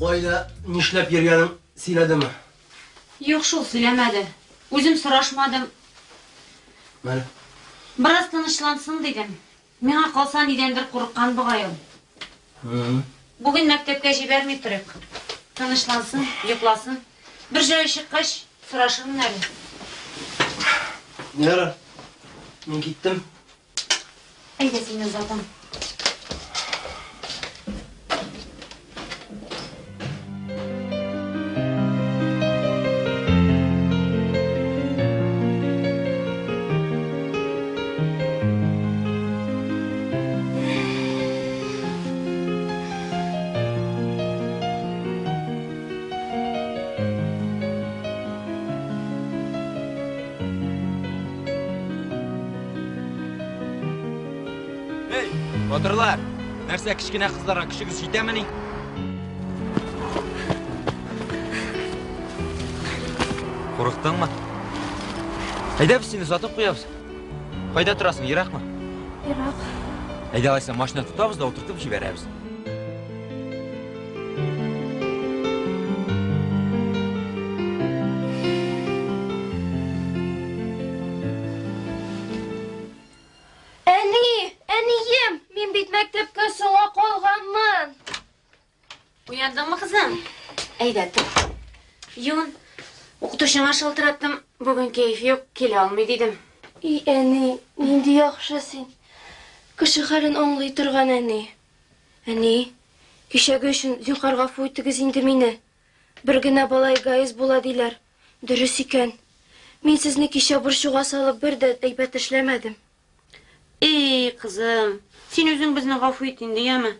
Кайда, нишләп йөргәнен сөйләдеме? Юк шул, сөйләмәде. Үзем сорашмадым. Мәле. Бераз тынычлансын дидем. Миңа калса, нидәндер курыккан бугай ул. Бүген мәктәпкә җибәрми торыйк. Тынычлансын, йокласын. Бер җае чыккач, сорашырмын әле. Ярар. Мин киттем. Әйдә, сине озатам. Эй, батырлар! Нәрсә кечкенә кызларга көчегез җитәмени? Курыктыңмы? Әйдә без сине озатып куябыз. Кайда торасың, еракмы? Ерак. Әйдә алайса машина тотабыз да утыртып җибәрәбез. Әни, әнием, мин бит мәктәпкә соңа калганмын. Уяндыңмы, кызым? Әйдә, тор. Юын. Укытучыңа шалтыраттым. Бүген кәеф юк, килә алмый дидем. И, әни, нинди яхшы син. Кеше хәлен аңлый торган әни. Әни, кичәге өчен зинһар гафу итегез инде мине. Бер генә бала эгоист була диләр. Дөрес икән. Мин сезне кичә борчуга салып бер дә әйбәт эшләмәдем. Эй, кызым, син үзең безне гафу ит инде, яме.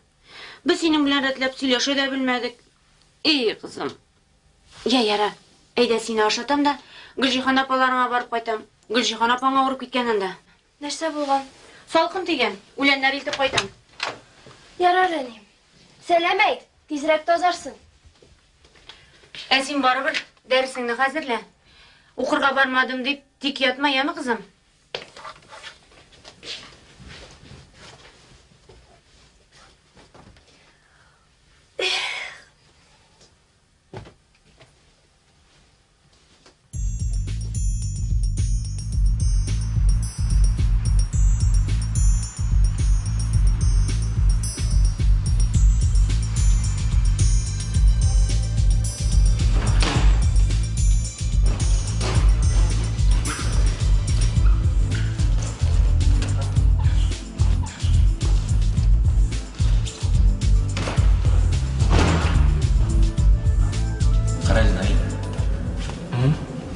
Без синең белән рәтләп сөйләшә дә белмәдек. Эй, кызым. Я, яра. Әйдә, сине ашатам да, Гөлҗиһан апаларыңа барып кайтам. Гөлҗиһан апаң авырып киткән анда. Нәрсә булган? Салкын тигән. Үләннәр илтеп кайтам. Ярар, әни. Сәлам әйт, тизрәк тазарсын. Ә син барыбер дәресеңне хәзерлә. Укырга бармадым дип, тик ятма, яме, кызым? Карале, Наил.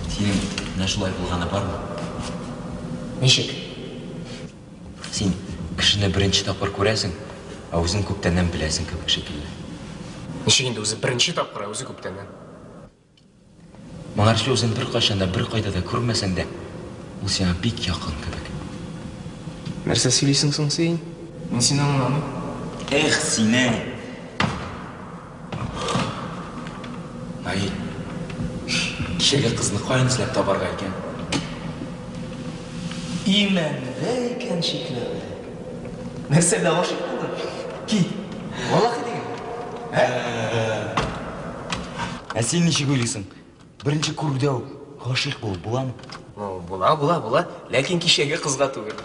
Синең менә шулай булганы бармы? Ничек? Син кешене беренче тапкыр күрәсең, ә үзен күптәннән беләсең кебек шикелле. Ничек инде үзе беренче тапкыр, ә үзе күптәннән? Моңарчы үзен беркайчан да, беркайда да күрмәсәң дә, ул сиңа бик якын кебек. Нәрсә сөйлисең соң син? Мин сине аңламыйм. Эх, сине! Наил, кичәге кызны каян эзләп табарга икән? Имәндә икән чикләвек. Нәрсә, әллә гашыйк булдың? Кит. Валлахи диген. Ә? Ә син ничек уйлыйсың? Беренче күрүдә үк гашыйк булып буламы? Ну, була, була, була. Ләкин кичәге кызга түгел.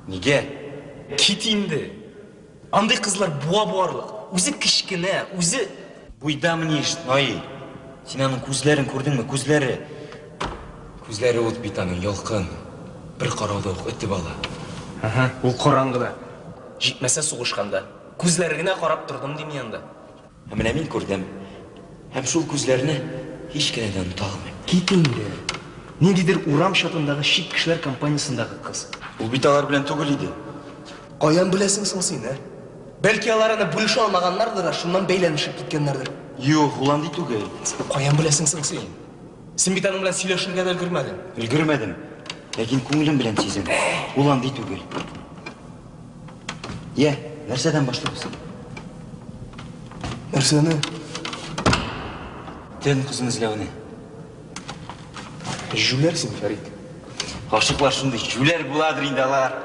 Нигә? Кит инде. Андый кызлар буа буарлык. Үзе кечкенә, үзе... Буйдамыни эш, Наил? Син аның күзләрен күрдеңме? Күзләре. Күзләре ут бит аның, ялкын. Бер карауда ук өтеп ала. Ага, ул караңгыда. Җитмәсә сугышканда. Күзләре генә карап тордым дим янда. Ә менә мин күрдем. Һәм шул күзләрне һич кенә дә оныта алмыйм. Кит инде. Ниндидер урам чатындагы чит кешеләр компаниясендәге кыз. Ул бит алар белән түгел иде. Каян беләсең соң син, ә? Бәлки алар аны бүлешә алмаганнардыр да, шуннан бәйләнешеп киткәннәрдер. Юк, ул андый түгел. Каян беләсең соң син? Син бит аның белән сөйләшергә дә өлгермәдең. Өлгермәдем. Ләкин күңелем белән сизәм. Ул андый түгел. Йә, нәрсәдән башлыйбыз? Нәрсәне? Төн кызын эзләүне. Җүләр син, Фәрит. Гашыйклар шундый җүләр буладыр инде алар.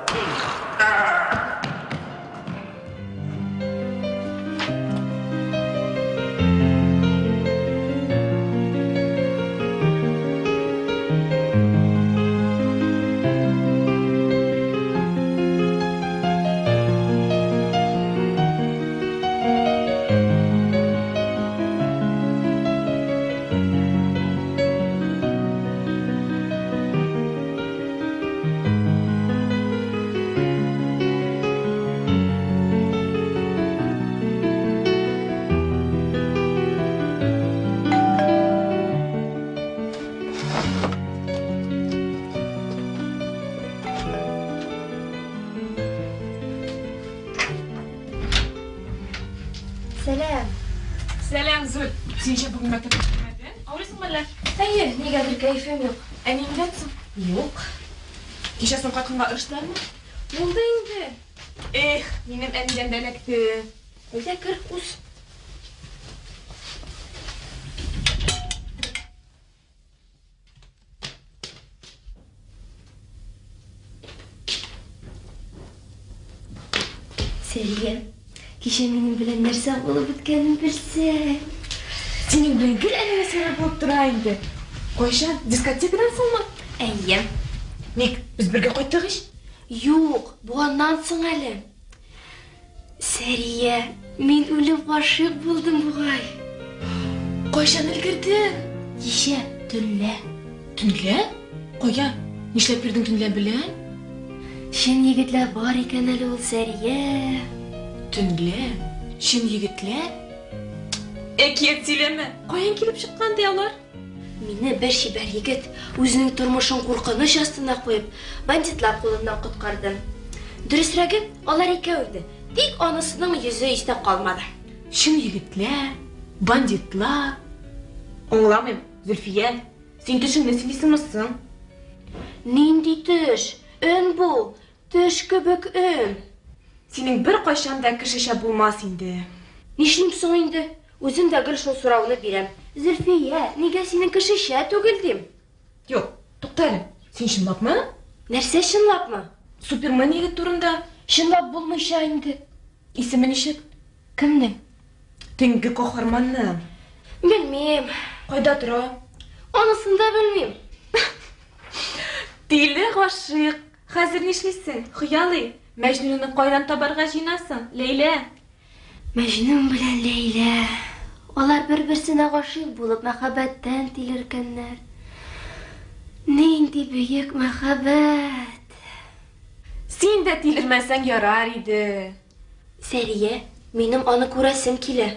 Син ничә бүген мәктәпкә килмәдең? Авырыйсыңмы әллә? Әйе, нигәдер кәефем юк. Әниеңнән соң? Юк. Кичә соң кайтканга ырыштылармы? Булды инде. Эх, минем әнидән дә эләкте. Әйдә кер, уз. Сәрия, кичә минем белән нәрсә булып беткәнен белсәң. Синең белән гел әле нәрсәләр булып тора инде. Кайчан? Дискотекадан соңмы? Әйе. Ник, без бергә кайттык ич. Юк, бу аннан соң әле. Сәрия, мин үлеп гашыйк булдым бугай. Кайчан өлгердең? Кичә төнлә. Төнлә? Кая? Нишләп йөрдең төнлә белән? Чын егетләр бар икән әле ул, Сәрия. Төнлә? Чын егетләр? Әкият сөйләмә. Каян килеп чыккан ди алар? Мине бер чибәр егет үзенең тормышын куркыныч астына куеп, бандитлар кулыннан коткарды. Дөресрәге, алар икәү иде. Тик анысының йөзе истә калмады. Чын егетләр, бандитлар. Аңламыйм, Зөлфия, син төшеңне сөйлисеңме соң? Нинди төш? Өн бу, төш кебек өн. Синең беркайчан да кешечә булмас инде. Нишлим соң инде? Үзем дә гел шул сорауны бирәм. Зөлфия, нигә синең кешечә түгел дим? Юк, тукта әле. Син чынлапмы? Нәрсә чынлапмы? Супермен егет турында. Чынлап булмыйча инде. Исеме ничек? Кемнең? Төнге каһарманның. Белмим. Кайда тора? Анысын да белмим. Тиле гашыйк. Хәзер нишлисең? Хыялый. Мәҗнүнне кайдан табарга җыенасың, Ләйлә? Мәҗнүн белән Ләйлә. Алар бер-берсенә гашыйк булып мәхәббәттән тилергәннәр. Нинди бөек мәхәббәт! Син дә тилермәсәң ярар иде. Сәрия, минем аны күрәсем килә.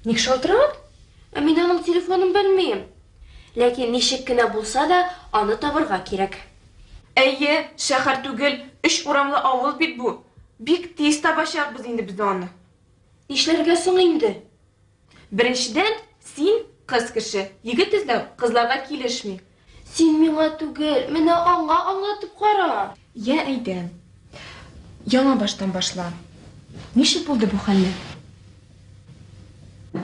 Ник шалтырат? Ә мин аның телефонын белмим. Ләкин ничек кенә булса да, аны табырга кирәк. Әйе, шәһәр түгел, өч урамлы авыл бит бу. Бик тиз табачакбыз инде без аны. Нишләргә соң инде? Беренчедән, син кыз кеше, егет эзләү кызларга килешми. Син миңа түгел, менә аңа аңлатып кара. Йә, әйдә. Яңа баштан башла. Ничек булды бу хәлләр?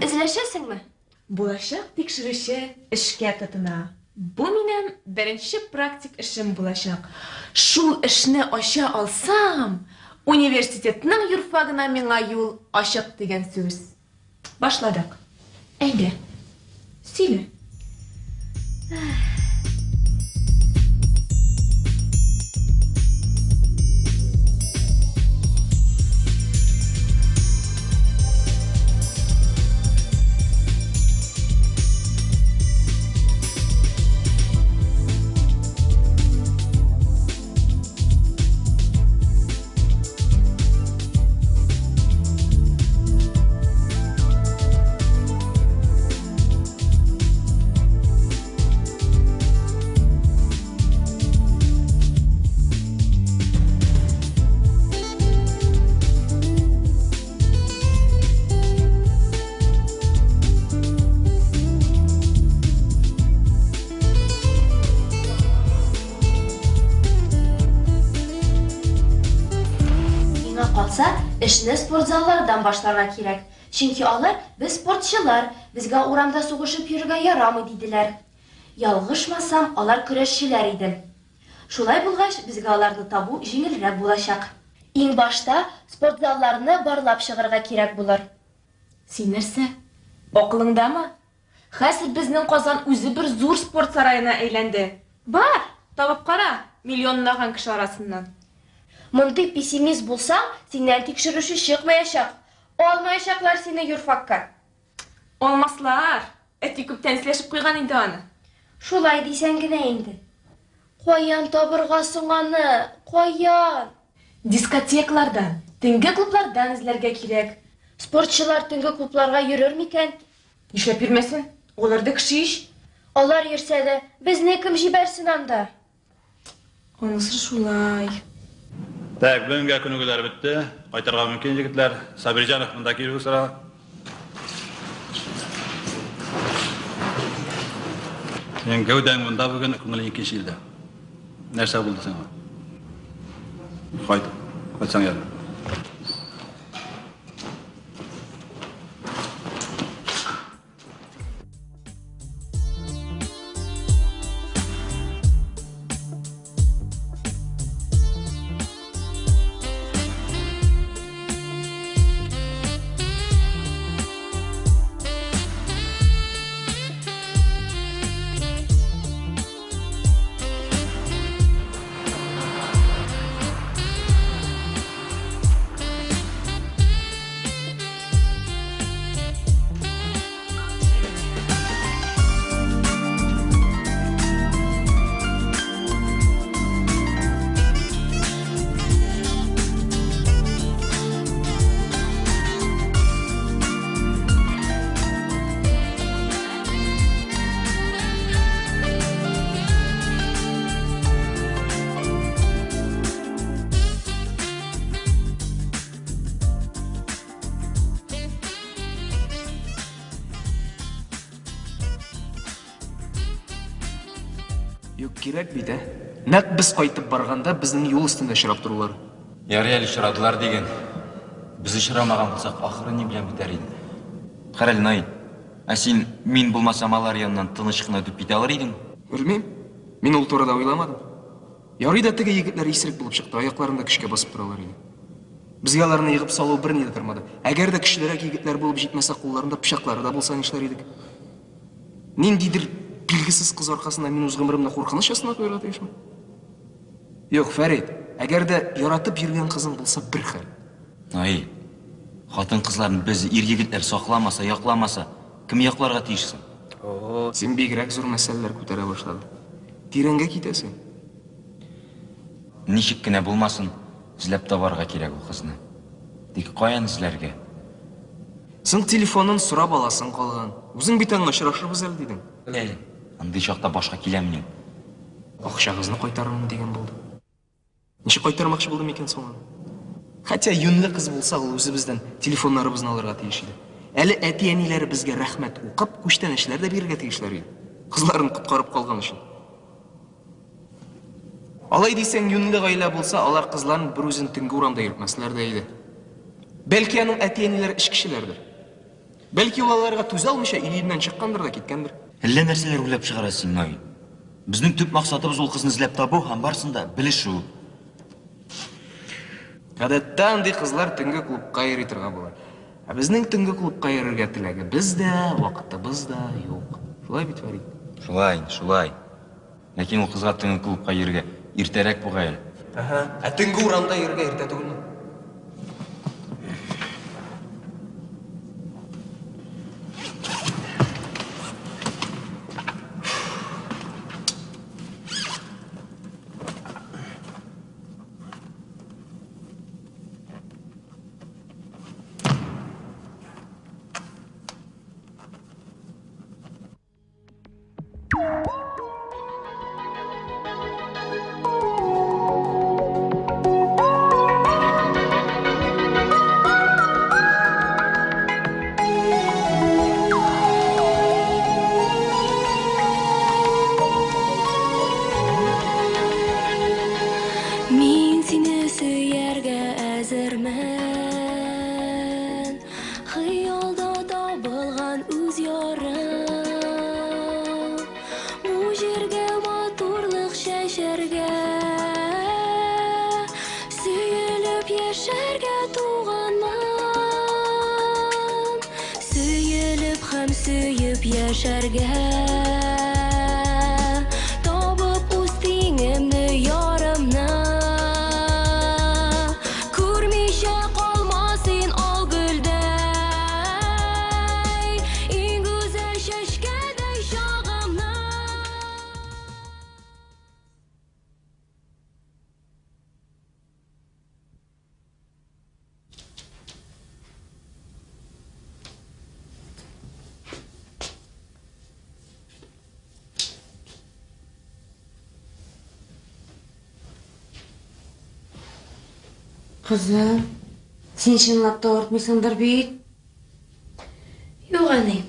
Эзләшәсеңме? Булачак тикшерүче эшкә тотына. Бу минем беренче практик эшем булачак. Шул эшне ача алсам, университетның юрфагына миңа юл ачык дигән сүз. Башладык. Әйдә, сөйлә. Миңа калса, эшне спортзаллардан башларга кирәк. Чөнки алар, без спортчылар, безгә урамда сугышып йөрергә ярамый, диделәр. Ялгышмасам, алар көрәшчеләр иде. Шулай булгач, безгә аларны табу җиңелрәк булачак. Иң башта спортзалларны барлап чыгарга кирәк булыр. Син нәрсә? Акылыңдамы? Хәзер безнең Казан үзе бер зур спорт сараена әйләнде. Бар, табып кара, миллионлаган кеше арасыннан. Мондый пессимист булсаң, синнән тикшерүче чыкмаячак. Алмаячаклар сине юрфакка. Алмаслар. Әти күптән сөйләшеп куйган инде аны. Шулай дисәң генә инде. Каян табырга соң аны? Каян? Дискотекалардан, төнге клублардан эзләргә кирәк. Спортчылар төнге клубларга йөрер микән? Нишләп йөрмәсен? Алар да кеше ич. Алар йөрсә дә, безне кем җибәрсен анда? Анысы шулай. Так, бүгенгә күнегүләр бетте. Кайтырга мөмкин, егетләр. Сабирҗанов монда килү сора. Синең гәүдәң монда бүген, күңелең икенче илдә. Нәрсә булды сиңа? Кайт, кайтсаң ярар. Юк, кирәк бит, ә? Нәкъ без кайтып барганда безнең юл өстендә очрап торулар. Ярый әле очрадылар диген. Без очрамаган булсак, ахыры ни белән бетәр иде? Карале, Наил, ә син мин булмасам алар яныннан тыныч кына үтеп китә алыр идең? Белмим. Мин ул турыда уйламадым. Ярый да теге егетләр исерек булып чыкты, аякларында көчкә басып торалар иде. Безгә аларны егып салу берни дә тормады. Әгәр дә көчлерәк егетләр булып җитмәсә, кулларында пычаклары да булса нишләр идек? Ниндидер билгесез кыз аркасында мин үз гомеремне куркыныч астына куярга тиешме? Юк, Фәрит, әгәр дә яратып йөргән кызың булса бер хәл. Наил, хатын-кызларны без ир-егетләр сакламаса, якламаса, кем якларга тиеш соң? О, син бигрәк зур мәсьәләләр күтәрә башладың. Тирәнгә китәсең. Ничек кенә булмасын, эзләп табарга кирәк ул кызны. Тик каян эзләргә? Соң телефонын сорап аласың калган. Үзең бит аңа очрашырбыз әле дидең. Әле, андый чакта башка киләмени ул? Акчагызны кайтарырмын дигән булды. Ничек кайтармакчы булды микән соң аны? Хотя юньле кыз булса, ул үзебездән телефоннарыбызны алырга тиеш иде. Әле әти-әниләре безгә рәхмәт укып, күчтәнәчләр дә бирергә тиешләр иде. Кызларын коткарып калган өчен. Алай дисәң, юньле гаилә булса, алар кызларын бер үзен төнге урамда йөртмәсләр дә иде. Бәлки аның әти-әниләре эчкечеләрдер. Бәлки ул аларга түзә алмыйча өеннән чыккандыр да киткәндер. Әллә нәрсәләр уйлап чыгарасың син, Наил. Безнең төп максатыбыз ул кызны эзләп табу һәм барысын да белешү. Гадәттә андый кызлар төнге клубка йөри торган була. Ә безнең төнге клубка йөрергә теләгебез дә, вакытыбыз да юк. Шулай бит, Фәрит? Шулай, шулай. Ләкин ул кызга төнге клубка йөрергә иртәрәк бугай әле. Әһә. Ә төнге урамда йөрергә иртә түгелме? Мин сине сөяргә әзермен. Хыялда табылган үз ярым. Бу җиргә матурлык чәчәргә, сөелеп яшәргә туганмын. Сөелеп һәм сөеп яшәргә. Табып үз тиңемне, ярымны. Күрмичә калма син ал гөлдәй, иң гүзәл чәчкәдәй чагымны. Кызым, син чынлап та авыртмыйсыңдыр бит? Юк, әни.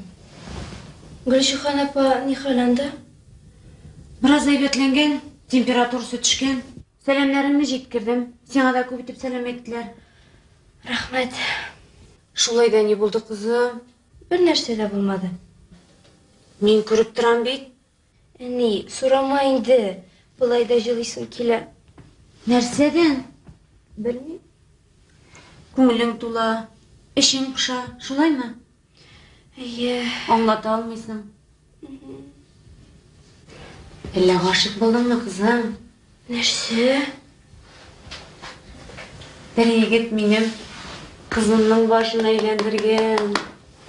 Гөлҗиһан апа нихәл анда? Бераз әйбәтләнгән, температурасы төшкән. Сәламнәремне җиткердем. Сиңа да күп итеп сәлам әйттеләр. Рәхмәт. Шулай да ни булды, кызым? Бер нәрсә дә булмады. Мин күреп торам бит. Әни, сорама инде. Болай да җылыйсым килә. Нәрсәдән? Белмим. Күңелең тула, эчең поша, шулаймы? Әйе. Аңлата алмыйсың. Әллә гашыйк булдыңмы, кызым? Нәрсә? Бер егет минем кызымның башын әйләндергән.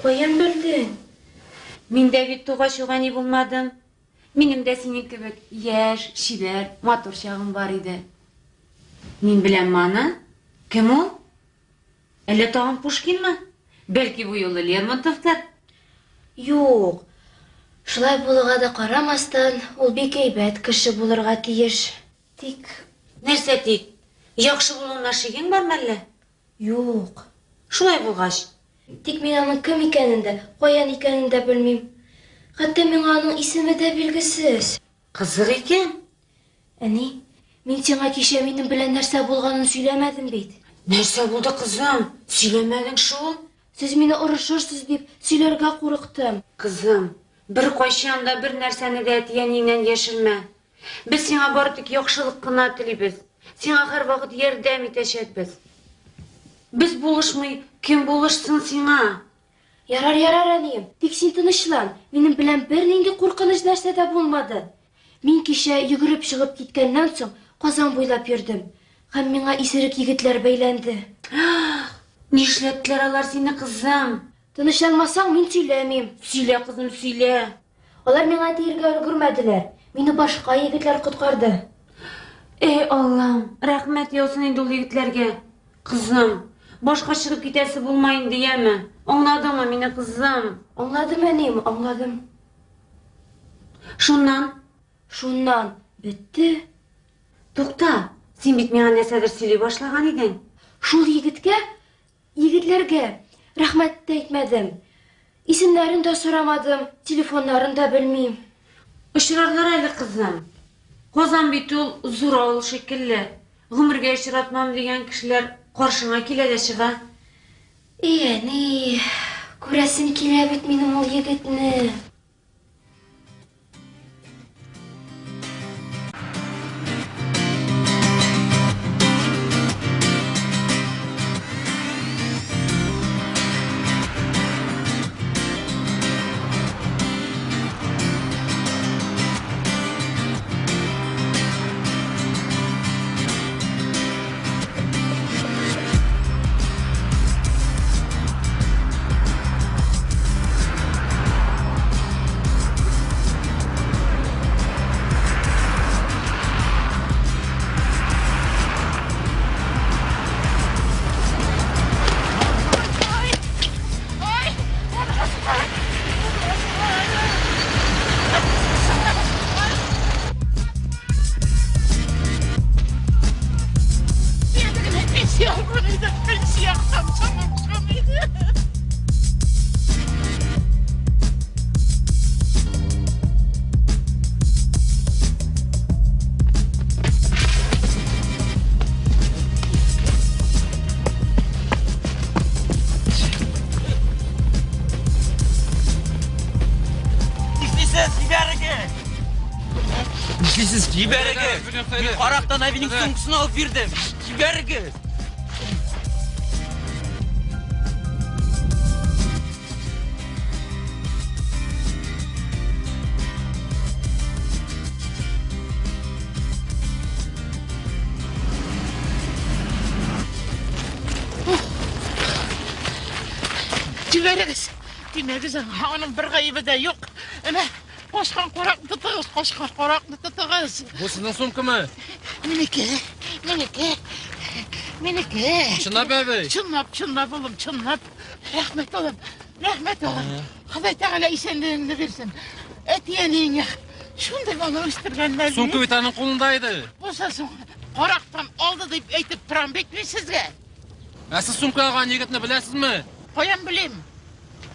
Каян белдең? Мин дә бит тугач ук әни булмадым. Минем дә синең кебек яшь, чибәр, матур чагым бар иде. Мин беләм аны. Кем ул? Әллә тагын Пушкинмы? Бәлки бу юлы Лермонтовтыр? Юк. Шулай булуга да карамастан, ул бик әйбәт кеше булырга тиеш. Тик Нәрсә тик? Яхшы булуына шигең бармы әллә? Юк. Шулай булгач. Тик мин аның кем икәнен дә, каян икәнен дә белмим. Хәтта миңа аның исеме дә билгесез. Кызык икән. Әни, мин сиңа кичә минем белән нәрсә булганын сөйләмәдем бит. Нәрсә булды, кызым? Сөйләмәдең шул. Сез мине орышырсыз дип сөйләргә курыктым. Кызым, беркайчан да бер нәрсәне дә әти-әниеңнән яшермә. Без сиңа бары тик яхшылык кына телибез. Сиңа һәрвакыт ярдәм итәчәкбез. Без булышмый, кем булышсын сиңа? Ярар, ярар, әнием. Тик син тынычлан. Минем белән бернинди куркыныч нәрсә дә булмады. Мин кичә йөгереп чыгып киткәннән соң Казан буйлап йөрдем. Һәм миңа исерек егетләр бәйләнде. Нишләттеләр алар сине, кызым? Тынычланмасаң, мин сөйләмим. Сөйлә, кызым, сөйлә. Алар миңа тиергә өлгермәделәр. Мине башка егетләр коткарды. Эй, Аллам, рәхмәт яусын инде ул егетләргә. Кызым, башка чыгып китәсе булма инде, яме? Аңладыңмы мине, кызым? Аңладым, әнием, аңладым. Шуннан? Шуннан бетте. Тукта, син бит миңа нәрсәдер сөйли башлаган идең. Шул егеткә, егетләргә рәхмәт тә әйтмәдем. Исемнәрен дә сорамадым, телефоннарын да белмим. Очрарлар әле, кызым. Казан бит ул зур авыл шикелле. Гомергә очратмам дигән кешеләр каршыңа килә дә чыга. И, әни, күрәсем килә бит минем ул егетне. Нишлисез, җибәрегез! Нишлисез, җибәрегез! Мин карактан әбинең сумкасын алып бирдем. Җибәрегез! Җибәрегез! Тимәгез аңа, аның бер гаебе дә юк. Әнә, качкан каракны тотыгыз, качкан каракны тотыгыз. Бу сезнең сумкамы? Минеке, минеке, минеке. Чынлап, әби? Чынлап, чынлап, улым, чынлап. Рәхмәт, улым, рәхмәт, улым. Ходай Тәгалә исәнлегеңне бирсен. Әти-әниеңә шундый бала үстергәннәр. Сумка бит аның кулында иде. Булса соң, карактан алды дип әйтеп торам бит мин сезгә. Ә сез сумка алган егетне беләсезме? Каян белим?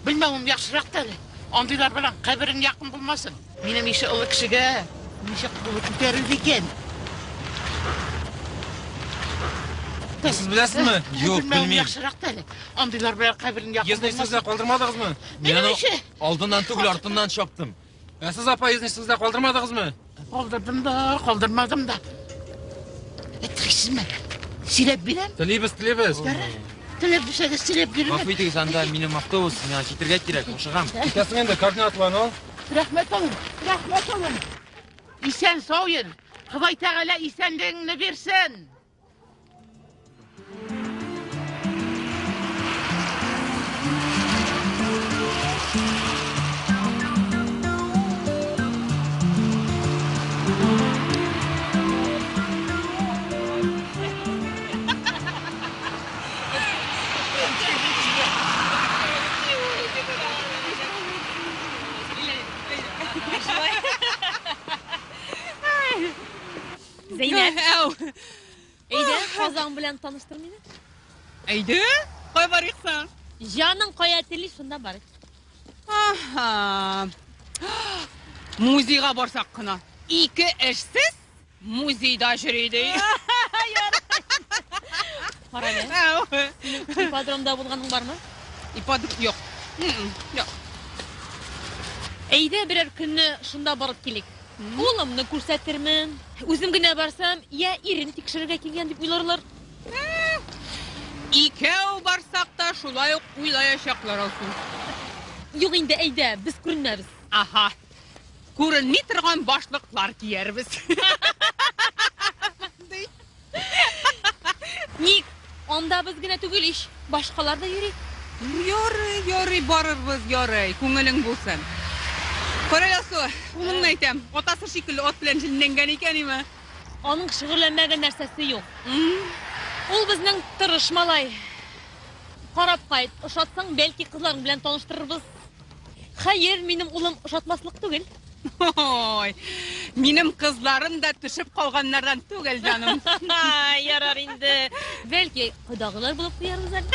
Белмәвем яхшырак та әле. Андыйлар белән каберең якын булмасын. Минем ише олы кешегә Ничек кулы күтәрелде икән? Сез беләсезме? Юк, Белмәвем белмим. Яхшырак та әле. Андыйлар белән каберен якын Йөзне булмас. сездә калдырмадыгызмы? Мин аны Минем алдыннан түгел, артыннан чаптым. Ә сез апа йөзне сездә калдырмадыгызмы? Калдырдым да, калдырмадым да. Әйттегезме? Сөйләп бирәм. Телибез, телибез. Ярар. Теләп бирсәгез, сөйләп бирермен. Гафу итегез, анда минем автобус, миңа китергә кирәк, ашыгам. Китәсең инде, координатларны ал. Рәхмәт улым, рәхмәт улым. Исән сау йөр. Ходай Тәгалә исәнлегеңне бирсен. Зәйнәп. Әу. Әйдә, Казан белән таныштыр мине. Әйдә, кая барыйк соң? Җаның кая тели, шунда барыйк. Аһа. Музейга барсак кына. Ике эшсез музейда йөри ди. Кара әле. Әу. Синең ипподромда булганың бармы? Ипподром юк. Юк. Әйдә берәр көнне шунда барып килик. Улымны күрсәтермен. Үзем генә барсам, я ирен тикшерергә килгән дип уйларлар. Икәү барсак та шулай ук уйлаячаклар алсын. Юк инде, әйдә, без күренмәбез. Аһа. Күренми торган башлыклар киярбез. Ник? Анда без генә түгел ич, башкалар да йөри. Ярый, ярый, барырбыз, ярый. Күңелең булсын. Кара Алсу, улыңны әйтәм, атасы шикелле ат белән җенләнгән икән име? Аның шөгыльләнмәгән нәрсәсе юк. Ул безнең тырыш малай. Карап кайт, ошатсаң, бәлки кызларың белән таныштырырбыз. Хәер, минем улым ошатмаслык түгел. Ой, минем кызларым да төшеп калганнардан түгел, җаным. Ярар инде. Бәлки, кодагылар булып куярбыз әле.